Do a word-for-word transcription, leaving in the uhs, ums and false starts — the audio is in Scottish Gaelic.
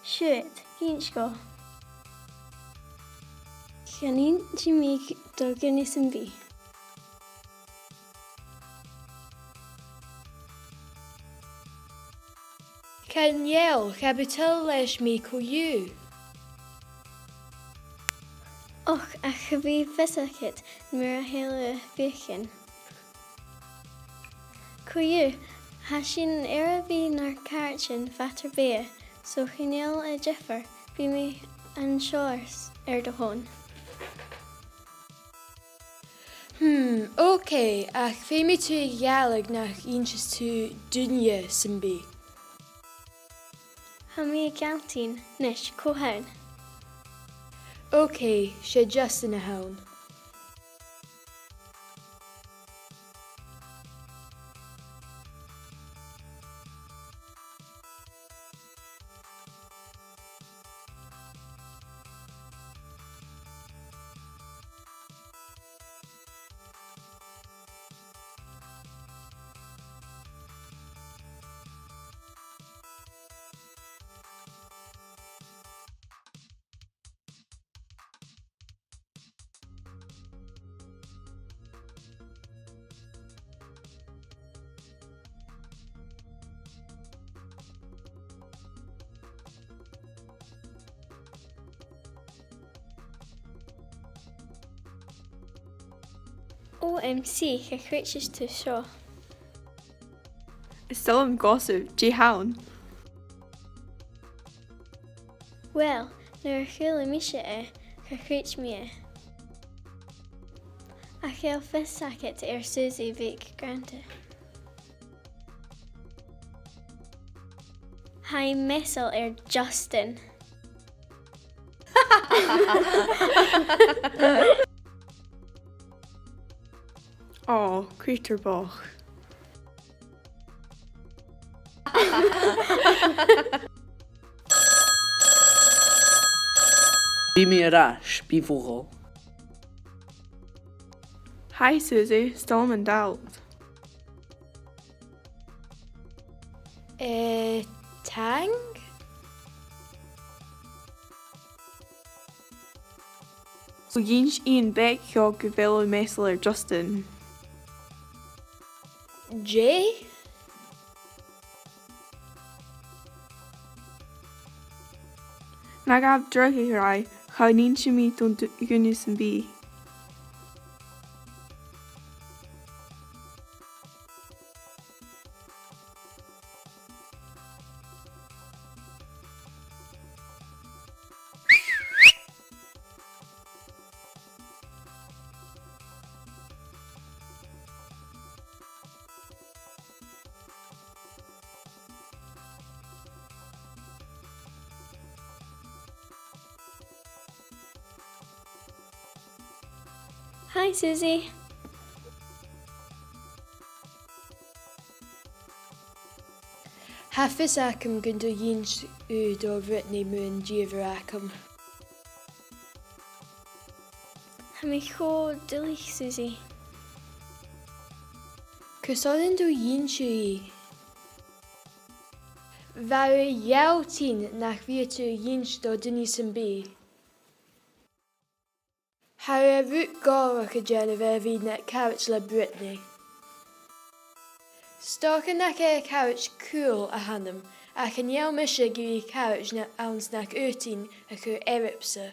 Siuthad, innis dhomh. Chan innis mi do dhuine sam bith. Chan eil, cha bu toil leis mi co-dhiù. Och, ach cha bhi fios agad mura h-eil thu a' feuchainn. Co-dhiù, tha sinn air a bhith nar càirdean fad ur beatha, so chan eil e diofar, bidh mi an seo air do shon. Hmm, ok, ach feumaidh tu a' Ghàidhlig nach innis tu duine sam bith. Tha mi a' gealltainn. Nis, cò th' ann? Ok, 's e Justin a th' ann. O M C, cha chreideas tu seo. Is toil leam gosaip, dè th' ann? Uill, nuair a chuala mise e, cha chreid mi e. Ach a bheil fios agad air Susie Mhic Ghranda? Tha i measail air Justin. Ò, creutair bochd. Bidh mi air ais, bi mothachail. Hi, Susie, is toil leam an t-alt. Eh, taing? So dh'inns Iain beag dhomh gu bheil thu measail air Justin. Dè? Na gabh dragh, a ghràidh, chan inns mi do dhuine sam bith. Hi, Susie. Tha fios agam gun do dh'inns thu do Bhriotanaidh mun dìomhair agam. Tha mi cho duilich, Susie. Carson an do dh'inns thu i? Bha thu a' gealltainn nach biodh tu a' dèanamh do dhuine sam bith. Tha thu air rud gòrach a dhèanamh air a bhith na caraid le Briotanaidh. 'S dòcha nach e caraid cool a th' annam, ach chan eil mise ag iarraidh caraid na, anns nach urrainn a chur oirbhse.